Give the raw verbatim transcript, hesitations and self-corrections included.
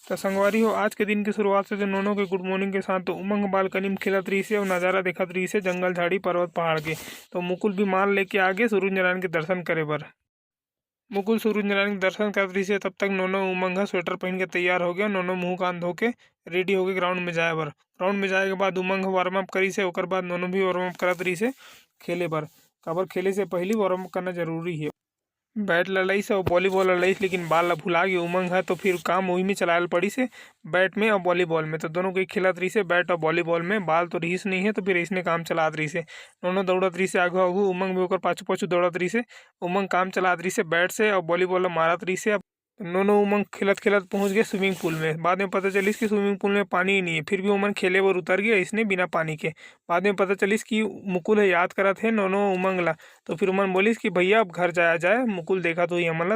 तो संगवारी हो, आज के दिन की शुरुआत से तो नोनो के गुड मॉर्निंग के साथ तो उमंग बालकनी में खेलत रहिसे और नजारा देखत रहिसे जंगल, झाड़ी, पर्वत, पहाड़ के। तो मुकुल विमान लेके आगे सूरज नारायण के दर्शन करे बर। मुकुल सूरज नारायण के दर्शन करत रहिसे, तब तक नोनो उमंग ह स्वेटर पहन के तैयार हो गया। नोनो मुंह कान धो के रेडी हो गए ग्राउंड में जाए बर। ग्राउंड में जाए के बाद उमंग ह वार्म अप करिसे, ओकर बाद नोनो भी वार्म अप करत रहिसे खेले बर। काबर खेले से पहली वार्म अप करना जरूरी है। बैट ल लइस अउ वॉलीबॉल ल लइस, लेकिन बॉल ल भुला गे उमंग ह, तो फिर काम वही में चलाए ल पड़िस हे, बैट में अउ वॉलीबॉल में। तो दोनों कोई खेलत रहिस हे बैट अउ वॉलीबॉल में। बॉल तो रहिस नहीं है, तो फिर इसने काम चलात रहिस हे। नोनो दौड़त रहिस हे आघू आघू, उमंग भी ओकर पाछू पाछू दौड़त रहिस हे। उमंग काम चलात रहिस हे बैट से अउ वॉलीबॉल ल मारत रहिस हे। अब नोनो उमंग खेलत खेलत पहुंच गए स्विमिंग पूल में। बाद में पता चलिस कि स्विमिंग पूल में पानी ही नहीं है, फिर भी उमन खेले बर उतर गए इसने बिना पानी के। बाद में पता चलिस कि मुकुल ह याद करत हे नोनो उमंग ला, तो फिर उमन बोलिस कि भैया अब घर जाया जाए, मुकुल देखत होही हमन ला।